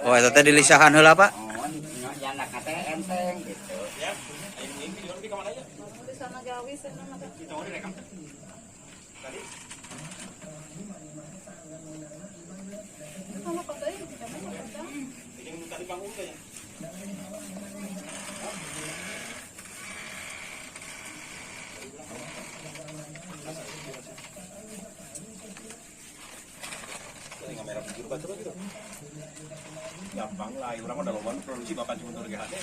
Oh, eta teh dilisahan heula, Pak. Oh, nyanak teh enteng gitu. Gampang lah, orang udah loban produksi bahkan cuma untuk GHD.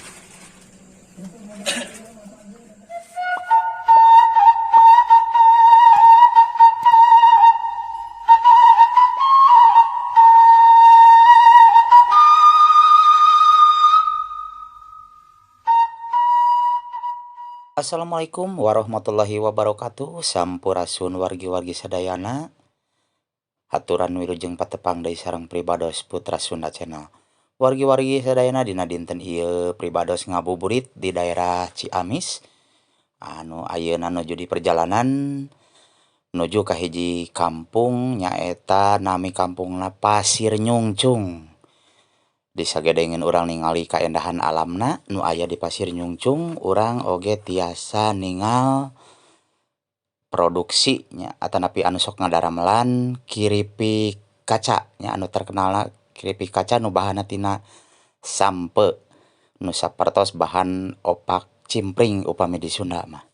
Assalamualaikum warahmatullahi wabarakatuh. Sampurasun wargi-wargi sadayana. Haturan wilujeng patepang deui sareng pribados Putra Sunda Channel. Wargi-wargi sadayana dina dinten ieu pribados ngabuburit di daerah Ciamis anu ayeuna nuju di perjalanan nuju ka hiji kampung nyaeta nami kampungna Pasir Nyungcung. Disagedengeun urang ningali kaendahan alamna nu aya di Pasir Nyungcung, urang oge tiasa ningal produksi nya atanapi anu sok ngadaramelan kiripik kaca nya anu terkenalna kiripik kaca nu bahanna tina sampe nu sapertos bahan opak cimpring upami di Sunda mah.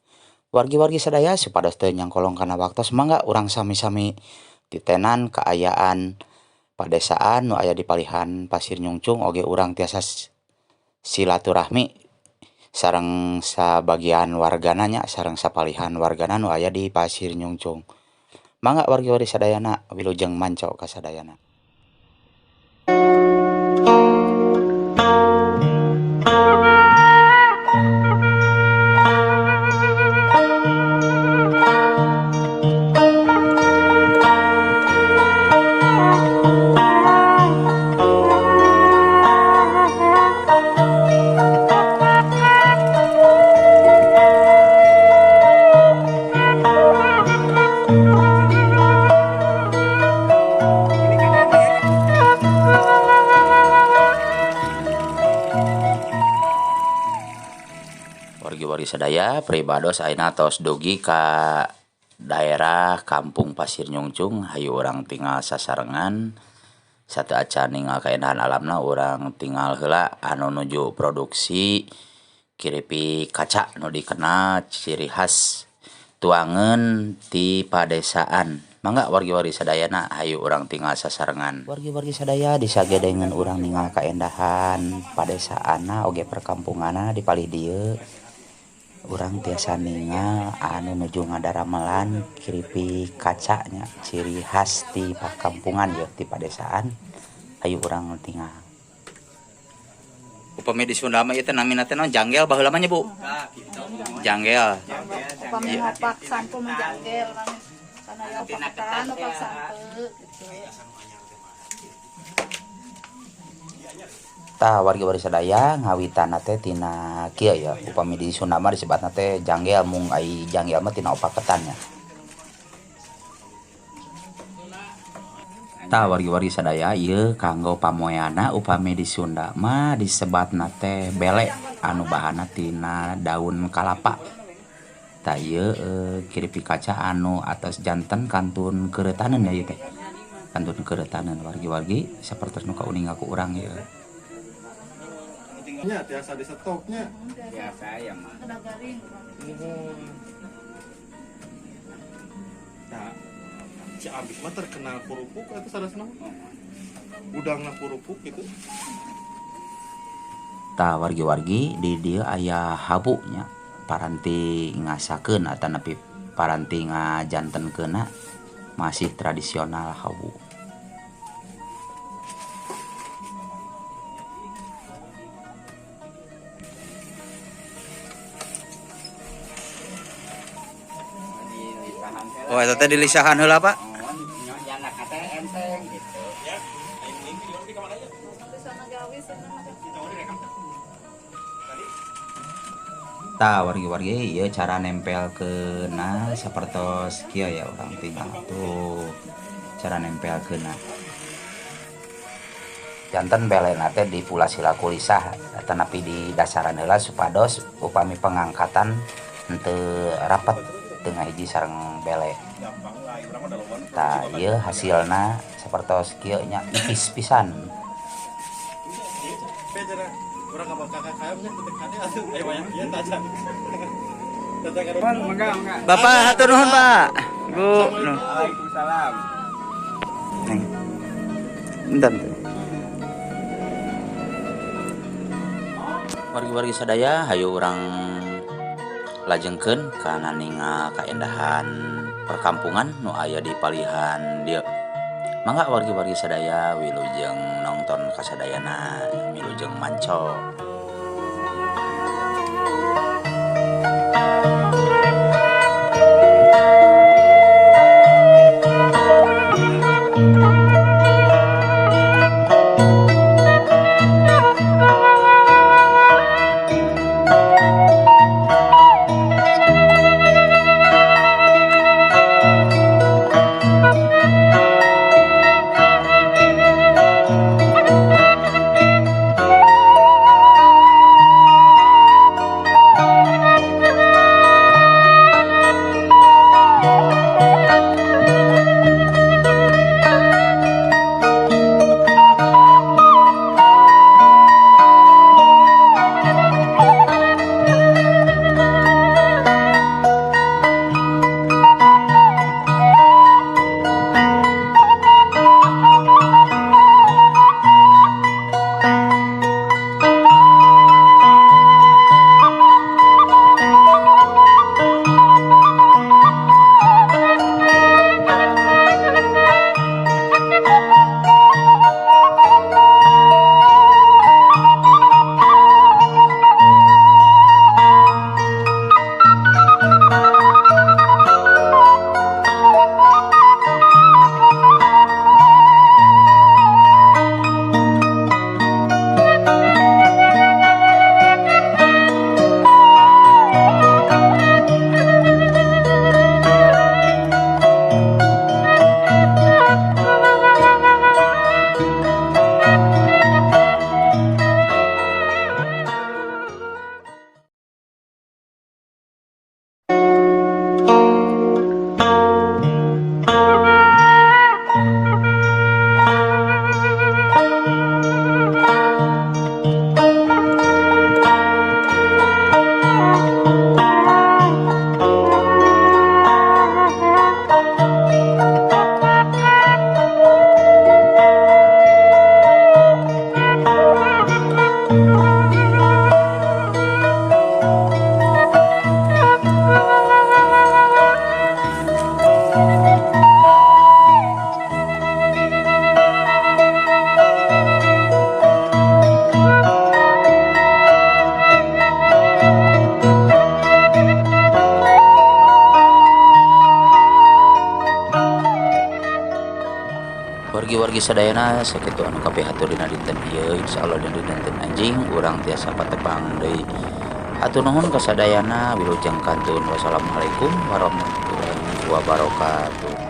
Wargi-wargi sadaya supados teu nyangkolong kana waktos mangga urang sami-sami titenan kaayaan padesaan nu aya di palihan Pasir Nyungcung oge urang tiasa silaturahmi sareng sabagian wargana nya sareng sapalihan wargana nu aya di Pasir Nyungcung. Mangga wargi-wargi sadayana wilujeng manco ka sadayana. Wargi-wargi sadaya pribados ayeuna tos dugi ka daerah Kampung Pasir Nyungcung. Hayu urang tinggal sasarengan satu acan ningal kaendahan alamna, urang tinggal heula anu nuju produksi kiripik kaca nu dikenal ciri khas tuangeun ti padesaan. Mangga wargi-wargi sadayana hayu urang tinggal sasarengan. Wargi-wargi sadaya disagedengeun urang ningal kaendahan padesaanna oge perkampunganna di palih dieu. Urang tiasa ningal anu nuju ngadaramelan kiripik kaca nya ciri khas ti pakampungan ya ti padesaan. Hayu urang tinggal. Upami di Sunda mah ieu teh namina teh naon, janggel baheula mah nya, Bu? Janggel. Upami ngopak sampo mah janggel kana ya opak ketan opak sampe gitu. Tah wargi-wargi sadaya ngawitanna teh tina kieu ya, upami di Sunda mah disebatna teh janggel, mung ai janggel mah tina opak ketan nya. Tah wargi-wargi sadaya ieu kanggo pamoeana upami di Sunda mah disebatna teh bele anu bahanna tina daun kalapa. Tah ieu kiripik kaca anu atas janten kantun keuretaneun ya ieu teh. Kantun keuretaneun wargi-wargi sapertos nu kauninga ku urang ieu. Nya tiasa di stoknya. Biasa ya mah. Nah, Ciamis mah terkenal kerupuk atau salah nama? Udangna kerupuk gitu. Tah wargi-wargi di dieu aya habu nya paranti ngasakeun atanapi paranti ngajantenkeunna masih tradisional habu. Oh, eta teh dilisahan heula, Pak? Oh, nyanak teh enteng gitu. Tah wargi-wargi ieu cara nempelkeunna sapertos kieu ya urang tinggal tuh cara nempelkeunna. Janten belena teh dipulas heula ku lisah tanapi di dasaran heula supados upami pengangkatan henteu rapet tengah hiji sareng bele. Tah ieu hasilna sapertos kieu nya ipis pisan. Bapak hatur nuhun Pak. Bu. Waalaikumsalam. Neng. Bentar. Wargi-wargi sadaya hayu urang lajengkeun kana ningal kaendahan perkampungan nu aya di palihan dieu. Mangga wargi-wargi sadaya wilujeng nonton kasadayana, wilujeng manco. Wargi-wargi sadayana sakitu anu kapihatur dina dinten ieu, insyaallah dina dinten anjing urang tiasa patepang deui. Hatur nuhun kasadayana, wilujeng kantun. Wassalamualaikum warahmatullahi wabarakatuh.